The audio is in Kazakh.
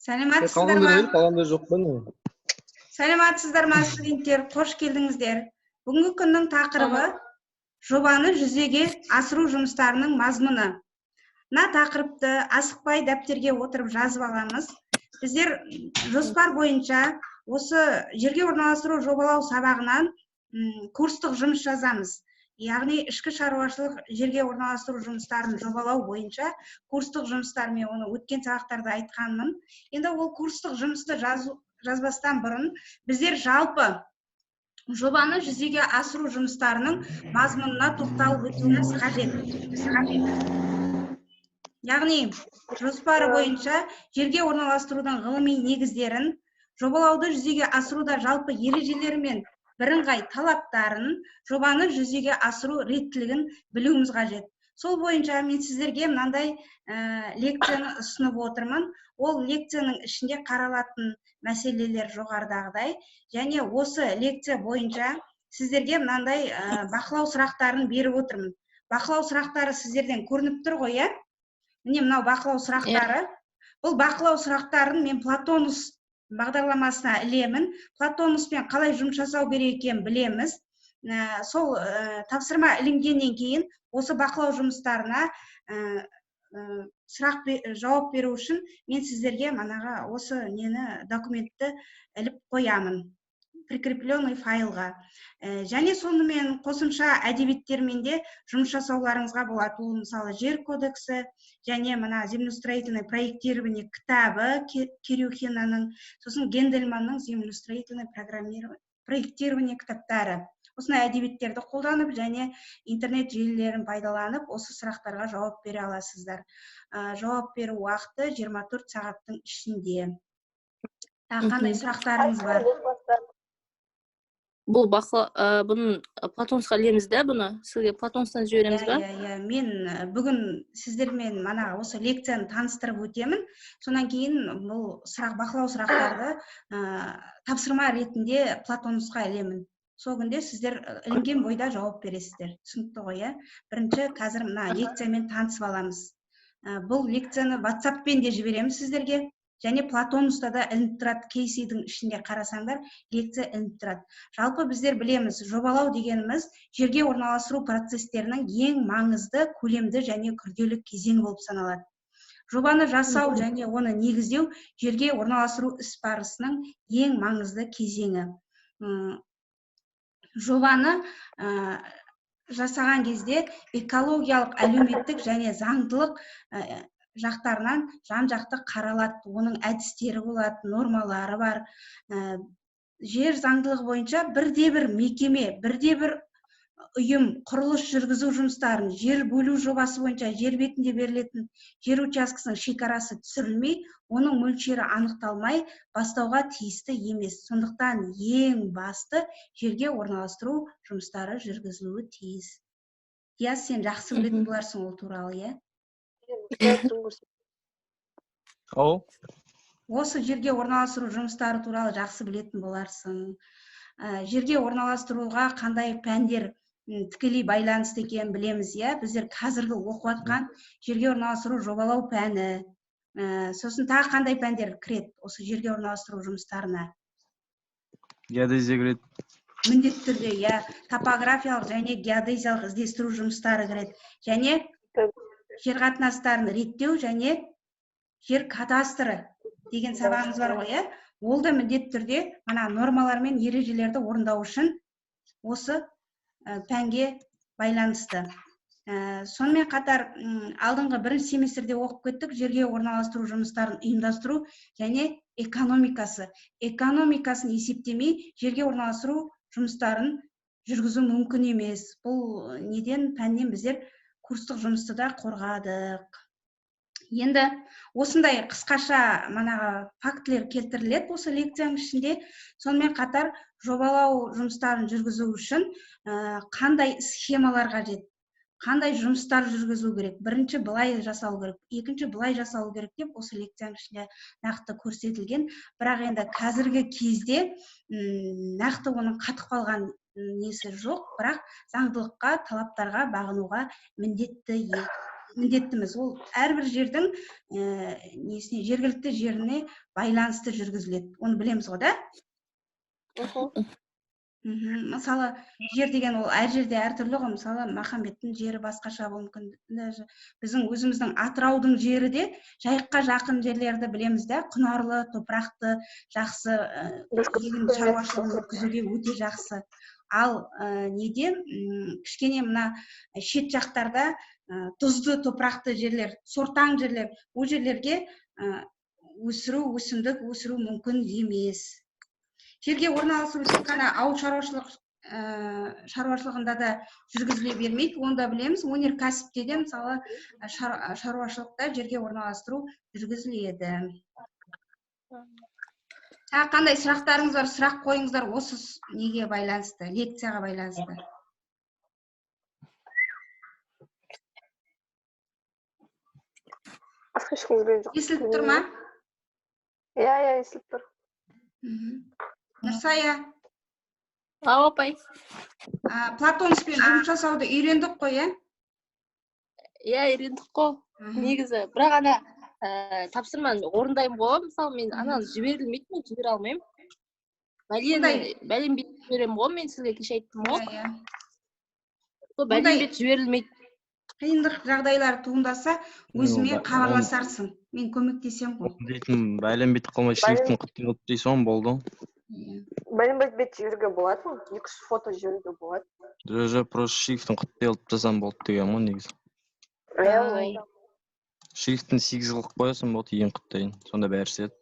Сәлеметсіздер Қалғандар ма? Ел, қалғандар жоқ па, не? Сәлеметсіздер ма, студенттер? Қош келдіңіздер. Бүгінгі күннің тақырыбы — жобаны жүзеге асыру жұмыстарының мазмұны. Мына тақырыпты асықпай дәптерге отырып жазып аламыз. Біздер жоспар бойынша осы жерге орналастыру жобалау сабағынан курстық жұмыс жазамыз. Яғни ішкі шаруашылық жерге орналастыру жұмыстарын жобалау бойынша курстық жұмыстар, мен оны өткен сабақтарда айтқанмын. Енді ол курстық жұмысты жазбастан бұрын біздер жалпы жобаны жүзеге асыру жұмыстарының мазмұнына тоқталып өтуіміз қажет. Яғни жоспары бойынша жерге орналастырудың ғылыми негіздерін, жобалауды жүзеге асыруда жалпы ережелері мен бірыңғай талаптарын, жобаны жүзеге асыру реттілігін білуіміз қажет. Сол бойынша мен сіздерге мынандай лекцияны ұсынып отырмын. Ол лекцияның ішінде қаралатын мәселелер жоғарыдағыдай, және осы лекция бойынша сіздерге мынандай бақылау сұрақтарын беріп отырмын. Бақылау сұрақтары сіздерден көрініп тұр ғой, иә? Міне, мынау бақылау сұрақтары. Бұл бақылау сұрақтарын мен Платонус бағдарламасына ілемін. Платонуспен қалай жұмыс жасау керек екенін білеміз. Сол тапсырма ілінгеннен кейін осы бақылау жұмыстарына сұрақ жауап беру үшін мен сіздерге манаға осы нені, документті іліп қоямын прикрепленный файлға. Және сонымен қосымша әдебиеттермен де жұмыс жасауларыңызға болады. Ол, мысалы, жер кодексі және мына «Землеустроительное проектирование» кітабы Кирюхинаның, сосын Гендельманның «Землеустроительное проектирование» кітаптары. Осындай әдебиеттерді қолданып және интернет желілерін пайдаланып, осы сұрақтарға жауап бере аласыздар. Жауап беру уақыты 24 сағаттың ішінде. Тағы қандай сұрақтарыңыз бар? Бұл бақыла, бұның Платонусқа ілеміз да, бұны сізге Платонустан жібереміз ба? Иә, мен бүгін сіздермен мана осы лекцияны таныстырып өтемін. Содан кейін бұл сұрақ, бақылау сұрақтарды тапсырма ретінде Платонусқа ілемін. Сол күнде сіздер ілінген бойда жауап бересіздер. Түсінікті ғой, иә? Бірінші қазір мына лекциямен танысып аламыз. Бұл лекцияны WhatsApp-пен де жіберемін сіздерге және Платонуста да ілініп тұрады. Кейсидің ішінде қарасаңдар, лекция ілініп тұрады. Жалпы біздер білеміз, жобалау дегеніміз жерге орналастыру процестерінің ең маңызды, көлемді және күрделі кезеңі болып саналады. Жобаны жасау және оны негіздеу — жерге орналастыру іс барысының ең маңызды кезеңі. Жобаны жасаған кезде экологиялық, әлеуметтік және заңдылық жақтарынан жан жақты қаралады. Оның әдістері болады, нормалары бар. Жер заңдылығы бойынша бірде бір мекеме, бірде бір ұйым құрылыс жүргізу жұмыстарын, жер бөлу жобасы бойынша жер бетінде берілетін жер учаскесінің шекарасы түсірілмей, оның мөлшері анықталмай бастауға тиісті емес. Сондықтан ең басты жерге орналастыру жұмыстары жүргізілуі тиіс. Диас, сен жақсы білетін боларсың ол туралы, иә? Ау. Осы жерге орналастыру жұмыстары туралы жақсы білетін боларсың. Жерге орналастыруға қандай пәндер тікелей байланысты екенін білеміз, иә? Біздер қазіргі оқып жатқан жерге орналастыру жобалау пәні, сосын тағы қандай пәндер кіреді осы жерге орналастыру жұмыстарына? Геодезия кіреді. Міндетті түрде, иә, топографиялық және геодезиялық іздестіру жұмыстары кіреді және жер қатынастарын реттеу және жер кадастры деген сабағымыз бар ғой, иә? Ол да міндетті түрде мына нормалар мен ережелерді орындау үшін осы пәнге байланысты. Сонымен қатар алдыңғы бірінші семестрде оқып кеттік жерге орналастыру жұмыстарын ұйымдастыру және экономикасы. Экономикасын есептемей жерге орналастыру жұмыстарын жүргізу мүмкін емес. Бұл неден, пәннен біздер курстық жұмысты да қорғадық. Енді осындай қысқаша манағы фактілер келтіріледі осы лекцияның ішінде. Сонымен қатар жобалау жұмыстарын жүргізу үшін қандай схемалар қажет, қандай жұмыстар жүргізу керек, бірінші былай жасалу керек, екінші былай жасалу керек деп осы лекцияның ішінде нақты көрсетілген. Бірақ енді қазіргі кезде нақты оның қатып қалған несі жоқ, бірақ заңдылыққа, талаптарға бағынуға міндетті. міндеттіміз. Ол әрбір жердің несіне, жергілікті жеріне байланысты жүргізіледі. Оны білеміз ғой, да? Мысалы, жер деген ол әр жерде әртүрлі ғой. Мысалы, Махамбеттің жері басқаша болуы мүмкін. Даже біздің өзіміздің Атыраудың жері де жайыққа жақын жерлерді білеміз да, құнарлы, топырақты, жақсы, егін шаруашылығын өткізуге өте жақсы. Ал неде, кішкене мына шет жақтарда тұзды топырақты жерлер, сортаң жерлер, ол жерлерге өсіру, өсімдік өсіру мүмкін емес. Жерге орналасу тек қана ауыл шаруашылығында да жүргізіле бермейді, оны да білеміз. Өнеркәсіпте де, мысалы, шаруашылықта жерге орналастыру жүргізіледі. Тағы қандай сұрақтарыңыз бар? Сұрақ қойыңыздар осы неге байланысты, лекцияға байланысты. Басқа ешкім келген жоқ. Естіліп тұр ма? Иә, иә, естіліп тұр. Нұрсая. Ау, апай. Платонспен жұмыс жасауды үйрендік қой, иә? Иә, үйрендік қой. Негізі, бірақ ана тапсырманы орындаймын ғой, мысалы, мен ананы жіберілмейді, мен жібере алмаймын. Бәлен бет жіберемін ғой, мен сізге кеше айттым ғой. Иә, иә. Сол бәлен бет жіберілмейді. Қиындық жағдайлар туындаса, өзіме хабарласарсың. Мен көмектесем ғой. Дейтін бәлен бет қылмай шрифтін құтты қылып дейсің, болды. Иә. Бәлен бет жіберуге болады ма? 2-3 фото жіберуге болады. Жоқ, просто шрифтін құтты қылып тастасам болды деген ғой негізі. Иә, Шрифтін 8 қылып қоясың, болды, ең құттайын. Сонда бәрі істеді.